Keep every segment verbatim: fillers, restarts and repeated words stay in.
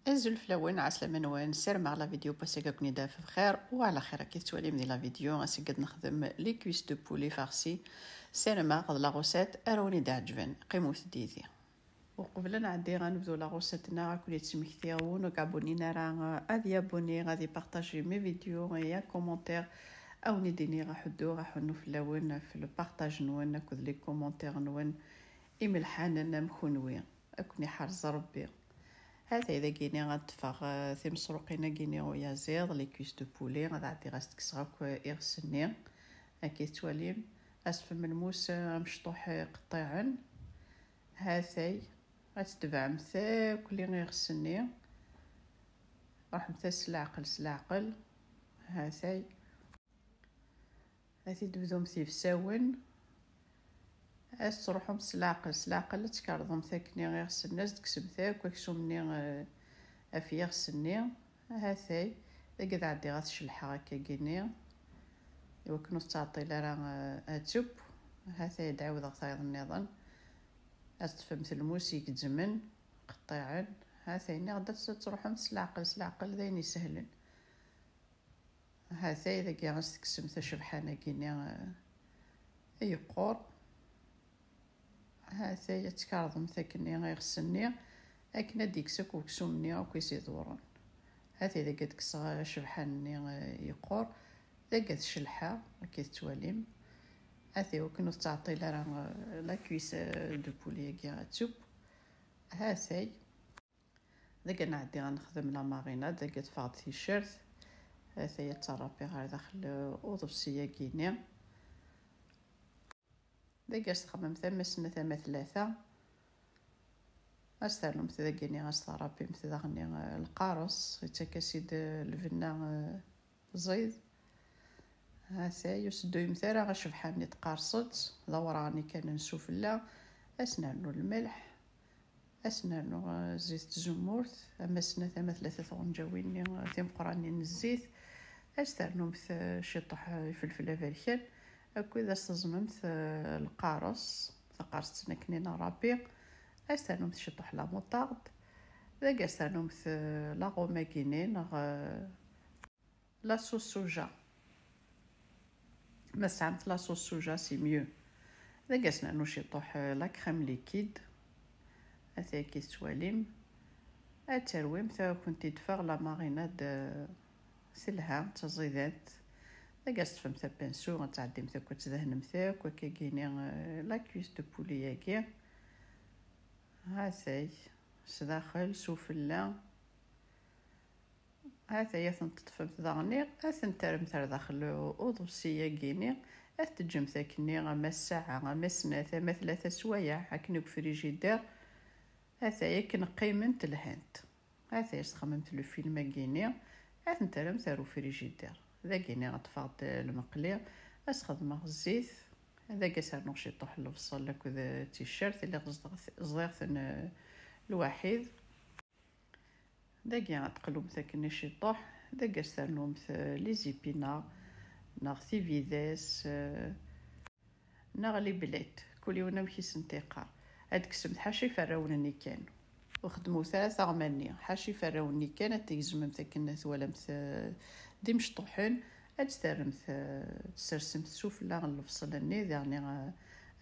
Azul fell-awen, ɛeslama-nwen, ssarameɣ la vidéo n wass-agi ad ken-id-taf bxir, u ɛla xir akka tettwalim di la vidéo. Ass-agi ad nexdem les cuisses de poulet farci. Ssarameɣ d la recette ara wen-id-ɛeǧben. Qqimet yid-i. Uqbel ad nɛeddi ad nebdu la recette-nneɣ, ad ken-id-smektiɣ, win ur k-abonnin ara, ad yabonné, ad ipartaji mes vidéos et un commentaire. Ad wen-id-iniɣ aḥuddu, aḥunnu fell-awen ɣef le partage-nwen akked les commentaires-nwen imelḥanen am kunwi. Ad ken-iḥrez Rebbi. Hatay dagini ad ṭṭfeɣ, eh, timesruqin-agini uyaziḍ, les cuisses de poulet, ad ɛeddiɣ ad s-d-kkseɣ akk iɣes-nni. Akka i tettwalim, ad s-tfem lmus, eh, amecṭuḥ iqeṭṭiɛen. Hatay, ad tebɛemt akk li iɣes-nni. Ruḥemt-as s leɛqel, s leɛqel. Hatay. Ad t-id-tebdumt yefsawen. Ad s-truḥemt s leɛqel, s leɛqel ad tkerḍemt akkenni iɣes-nni, ad s-d-tekksemt akk aksum-nni, eh, ɣef yiɣes-nni. Hatay, dagi ad ɛeddiɣ ad t-celḥeɣ akkagini, iwakken ur tettɛeṭṭil ara, eh, ad teww. Hatay ad ɛiwdeɣ tayeḍ nniḍen. Ad teṭṭfemt lmus igezzmen, qeṭṭiɛen. Hatay, nniɣ-d ad s-, ad truḥemt s leɛqel, s leɛqel d ayen isehlen. Hatay dagi ad s-tekksemt acebḥan-agi-nni, eh, yeqqur. Hatay ad tkerḍemt akkenni iɣes-nni, akken ad d-ikkes akk uksum-nni akk i s-iḍuren. Hatay dagi ad kkseɣ acebḥan-nni, eh, yeqqur. Dagi ad t-celḥeɣ, akka i tettwalim. Hatay, wakken ur tettɛeṭṭil ara, eh, la cuisse, eh, de poulet-agi ad teww. Hatay. Dagi ad nɛeddi ad nexdem la marinade, dagi ad teffeɣ-d ticcert. Hatay ad tt-nrapi ɣer daxel uḍebsi-agi-nni. Dagi ad s-txemmemt tama snat, tama tlata. Ad s-ternumt dagi-nni, ad s-terrapimt daɣen, eh, lqares, yettak-as-id, eh, lbenna, eh, ẓid. Hatay, ur sedduyemt ara acebḥan-nni, tqerseḍ-t, d awraɣ-nni kan n sufella. Ad s-nernu lmelḥ, ad s-nernu, eh, zzit n tzemmurt, ama snat ama tlata tɣenǧawin-nni, eh, timeqranin n zzit. Ad s-ternumt, eh, ciṭuḥ, eh, ifelfel aberkan, akked ad s-teẓmemt, eh, lqares, taqarest-nni akken i nrapi. Ad s-ternumt ciṭuḥ la moutarde. Dagi ad s-ternumt, eh, la goma-agi-nni, neɣ, eh, la sauce soja. Ma tesɛamt la sauce soja, c'est mieux. Dagi ad s-nernu ciṭuḥ, eh, la crème liquide. Hatay akka i tettwalim. Ad terwimt, ad kent-id-teffeɣ la marinade, eh, telha, d taẓidant. Dagi ad s-teṭṭfemt apinsu, ad tɛeddimt akk, ad tdehnemt akk, akkagini, eh, la cuisse de poulet-agi. Hatay, sdaxel, sufella. Hatay, ad tent-teṭṭfemt daɣen, ad tent-terremt ar daxel uḍebsi-agi-nni, ad t-teǧǧemt akkenni ama ssaɛa, ama snat, ama tlata swayeɛ, akken deg ufrijidir. Hatay, akken qqiment lhant. Hatay, ad s-txemmemt le film-agi-nni, ad tent-terremt ar ufrijidir. Dagi-nni ad ṭṭfeɣ-d lmeqli, ad s-xedmeɣ zzit, dagi ad s-rnuɣ ciṭuḥ n lebṣel akked ticcert, lliɣ ẓḍiɣ-, ẓḍiɣ-ten, eh, lwaḥid. Dagi ad teqlumt akkenni ciṭuḥ, dagi ad s-ternumt, eh, les épinards, neɣ tibidas, eh, neɣ les blettes, kul yiwen amek i sent-iqqar. Ad tekksemt ḥaca iferrawen-nni kan. Ur xeddmemt ara taɣma-nni, ḥaca iferrawen-nni kan, ad tgezmemt akken twalamt, eh, d imecṭuḥen, ad tt-terremt, eh, tessersemt sufella n lebṣel-nni, diɣen, eh,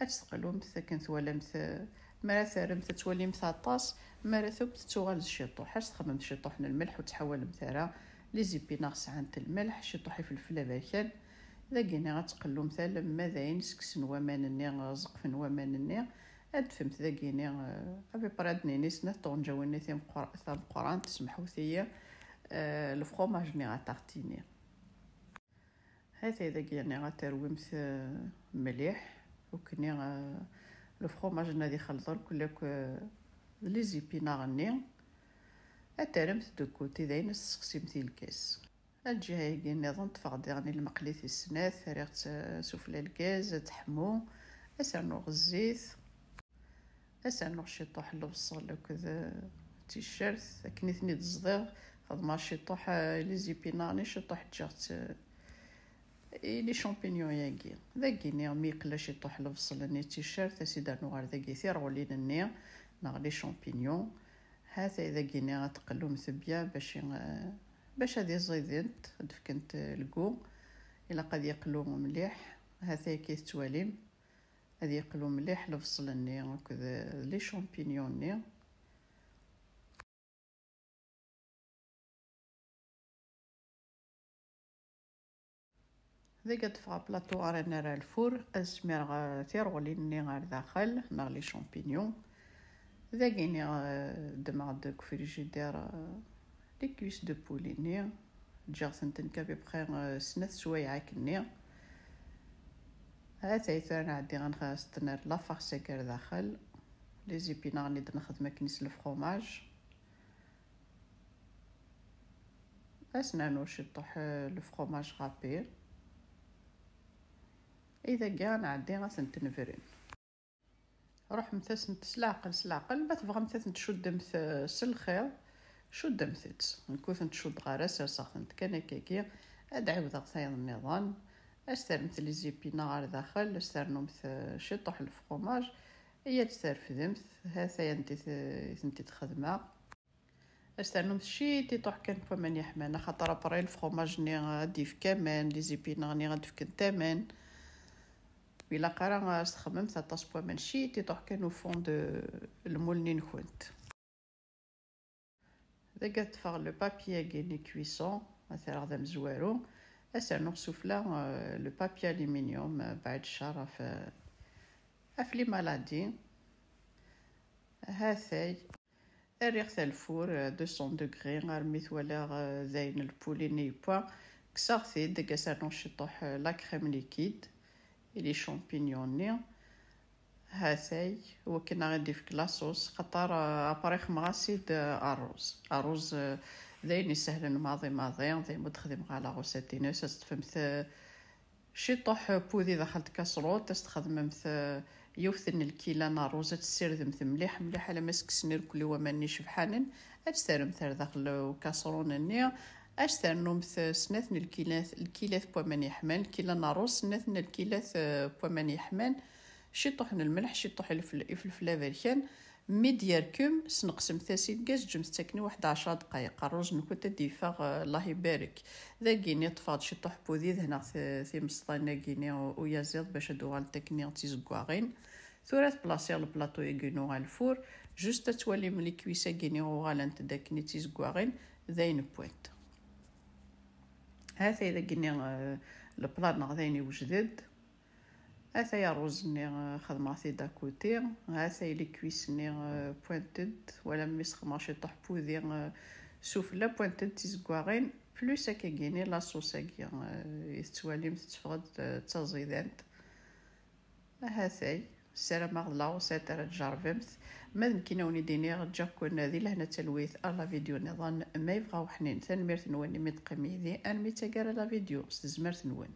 ad tt-teqlumt akken twalamt, eh, mi ara terremt ad twalimt aṭas, mi ara tewwemt tettuɣal d ciṭuḥ. Ad s-txemmemt ciṭuḥ n lmelḥ, ur ttḥawalemt ara. Les épinards sɛant lmelḥ, ciṭuḥ ifelfel aberkan. Dagi-nni ad teqlumt alamma d ayen sseksen waman-nni, ẓeqfen waman-nni. Ad tfemt dagi-nni, eh, à peu près ad d-nini snat tɣenǧawin-nni timeqqra-, tameqqrant, semḥut-iyi, eh, lefromage-nni aṭartini. Hatay dagi-nni ad terwimt, eh, mliḥ, ukni, eh, lefromage-nni ad ixelḍen kulli akk, eh, d les épinards-nni. Ad terremt de côté, dayen ad tessexsimt i lgaz. Lǧiha-agi nniḍen ṭṭfeɣ diɣen lmeqli tis snat, rriɣ-tt, eh, sufella lgaz, ad teḥmu, ad s-rnuɣ zzit, ad s-rnuɣ ciṭuḥ n lebṣel akked, eh, ticcert, akken i ten-id-ẓḍiɣ, xedmeɣ ciṭuḥ, eh, les épinards-nni, ciṭuḥ ǧǧiɣ-tt, eh, i les champignons-agi. Dagi-nni mi yeqla ciṭuḥ n lebṣel-nni d ticcert, ad s-id-rnuɣ ɣer dagi tiṛɣulin-nni, neɣ les champignons. Hatay dagini ad teqlumt bien bac i, bac ad iẓident, ad d-fkent lgu. Ilaq ad yeqlu mliḥ. Hatay akka i tettwalim, ad yeqlu mliḥ lebṣel-nni akked les champignons-nni. Dagi ad d-ffɣeɣ plateau ara nerr ar lfur, ad smireɣ, eh, tireɣlin-nni ar daxel, neɣ les champignons. Dagini, eh, ddmeɣ-d deg ufrijider, eh, les cuisses de poulet-nni. Ǧǧiɣ-tent nekk à peu près, eh, snat swayeɛ akkenni. Hatay tura nɛeddi ad s-d-nerr la farce-agi ar daxel. Les épinards-nni d-nexdem akken s lefromaj. Ad s-nernu ciṭuḥ, eh, le fromage râpé. I dagi ad nɛeddi ad tent-nebren. Ruḥemt-asent s leɛqel, s leɛqel. Ma tebɣamt ad tent-tcuddemt, eh, s lxiḍ, cuddemt-tt. Nekk ur tent-cuddeɣ ara, serseɣ-tent kan akkagi. Ad ɛiwdeɣ tayeḍ nniḍen. Ad s-terremt les épinards ɣer daxel, ad s-ternumt, eh, ciṭuḥ n lefromaj. Ad tt-terfdemt. Hatay anda i t-, i tent-id-xedmeɣ. Ad s-ternumt ciṭiṭuḥ kan n waman yeḥman, axaṭer après lefromaj-nni ad d-yefk aman, les épinards-nni ad d-fkent aman. Ur ilaq ara ad s-txedmemt aṭas n waman, ciṭiṭuḥ kan au fond de lmul-nni-nkent. Dagi ad ṭṭfeɣ le papier-agi n cuisson, ad t-rreɣ d amezwaru. Ad s-rnuɣ sufella, euh, le papier aluminium, euh, baɛd ccer ɣef, ɣef les maladies. Hatay. Rriɣ-t ar lfur, euh, deux cents degrés, armi twalaɣ, euh, dayen lpuli-nni yewwa. Kkseɣ-t-id, deg ad s-rnuɣ ciṭuḥ, euh, la crème liquide, et les champignons-nni. Hatay, wakken ad ɣ-d-ifk la sauce, xaṭer, euh, après xedmeɣ-as-id, euh, ṛṛuz. Ṛṛuz, euh, d ayen isehlen maḍi maḍi, daymi ur d-xdimeɣ ara la recette-ines, ad s-teṭṭfemt, euh, ciṭuḥ n wudi daxel n tkaṣrut, ad s-txedmemt, eh, yiwet n lkila n ṛṛuz, ad tessirdemt mliḥ mliḥ alamma s-kksen irkelli waman-nni icebḥanen, ad tt-terremt ar daxel ukaṣrun-nni, ad s-ternumt snat n lkilat, lkilat n waman yeḥman, lkila n ṛṛuz, snat n lkilat, eh, n waman yeḥman, ciṭuḥ n lmelḥ, ciṭuḥ ifel-, ifelfel aberkan, Mi d-yerkem, sneqsemt-as-id gas, ǧǧemt-tt akken i waḥed ɛecra dqayeq. Ṛṛuz-nkent ad d-yeffeɣ, eh, Allah ibarek. Dagini ṭṭfeɣ-d ciṭuḥ n wudi, dehneɣ t-, timeṣḍin-agi-ni uyaziḍ bac ad uɣalent akken d tizeggaɣin. Tura ad plasiɣ lplaṭu-agi-inu ɣer lfur. Juste ad twalim les cuisses-agi-ni uɣalent-d akken d tizeggaɣin, d ayen n wwiḍ. Hatay dagini, eh, leplat-nneɣ d ayen iwejden. Ataya ṛṛuz-nni, eh, xedmeɣ-t-id à côté. Ataya les cuisses-nni, eh, wwant-d. Wala mi sxedmeɣ ciṭuḥ n wudi, eh, sufella, wwant-d d tizeggaɣin. Plus akkagini, la sauce-agi, eh, i tettwalim tetteffeɣ-d, eh, d taẓidant. Ahatay, ssarameɣ d la recette ara tjerrbemt. Ma d nekkini a wen-id-iniɣ, ǧǧiɣ-ken di lehna d talwit ar la vidéo nniḍen, ma yebɣa uḥnin. Tanemmirt-nwen imi d-teqqim yid-i, armi d taggara la vidéo, s tezmert-nwen.